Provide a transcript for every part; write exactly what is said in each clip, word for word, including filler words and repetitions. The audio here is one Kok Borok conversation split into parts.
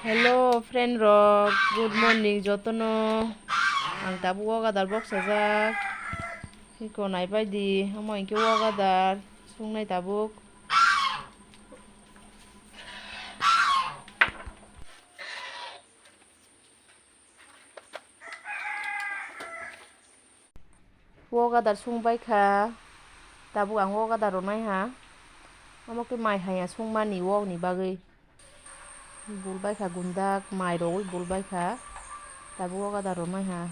Hello friend rok, good morning jotono. Ang tabuk o gadar bok sajak. Hiko naibai di, omo hinkhe o gadar sungnai tabuk. O gadar sung bai kha, tabuk ang o gadar rwnai ha. Omo khe mai haya sungmani wokni bagwi. Bul bai kha gundak, mai rogwi bul bai kha. Tabuk o gadar rwnai ha.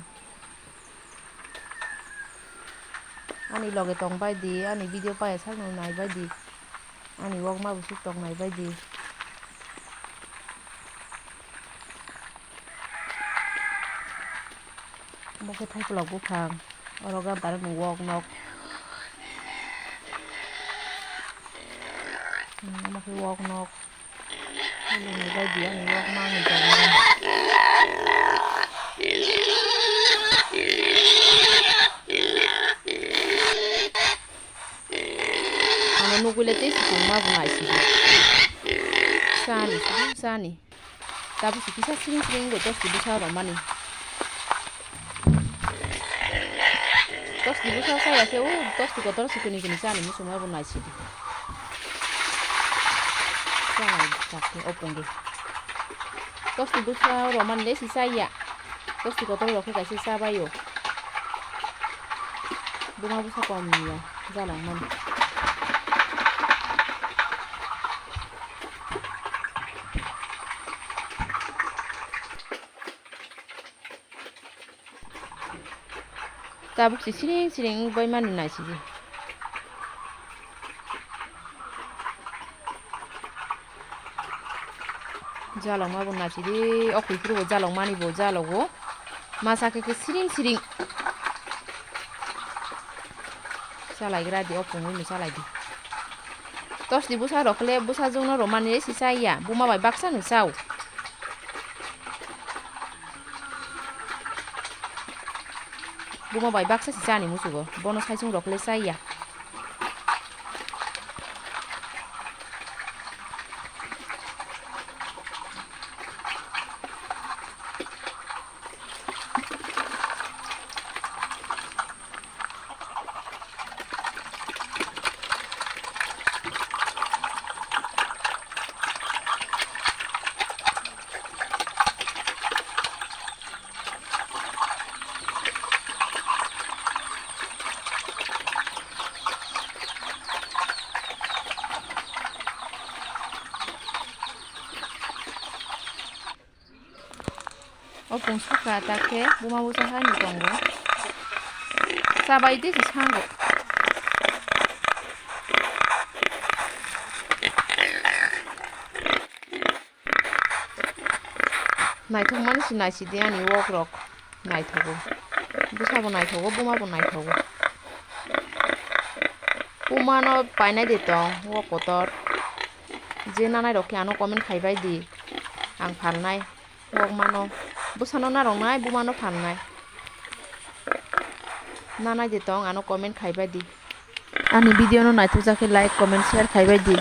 Ani loge tong bai di, ani video paya sakno nai bai di. Ani wokma busuk tong nai bai di. Omo khe Thaikolog buphang, oro gantaro ni wok nok. Hmm, omo khe wok nok. Ani bai di, ani wok ma, ani jagao. Ano nugwi le tei sikung ma bo nai sidi. Sani, sani, sani. Tabuk si kisa siring siring wngwi tosti bwsa rwmani. Tosti bwsa saya khe o tosti kotor si kuni kuni chani muchungma bo nai sidi. Chanai chakni o pungdi. Tosti bwsa rwmani le si chaya. Tosti kotor rok khe kaisa chabaio. Buma bwsa kom ya, jalangmani. Tabuk si siring siring wngwi mani naisidi. Jalokma bo naisidi, o kuiphuru bo jalokmani bo jalogo. Masa khe khe siring siring. Chalaigra di, o pungwi no chalai di. Tosti bwsa rok le bwsajwk no rwmani si chaya, buma bai baksa no chao. Buma bai baksa si chani muchugo, bono saichung rok le chaya. O pung sukha ta khe buma bwsa hani tongo. Chabai tei se sango. Naithok mani se naisidi ani wok rok. Naithogo. Bwsabo naithogo, bumabo naithogo. Bumano painai de tong, o kotor. Je nanai rok khe ano comment khaibai di. Ang phalnai, wok mano. Bwsano narwknai, bumano phalnai. Nanai de tong, ano comment khaibai di. Ani video no naithokjak khe like, comment, share khaibai di.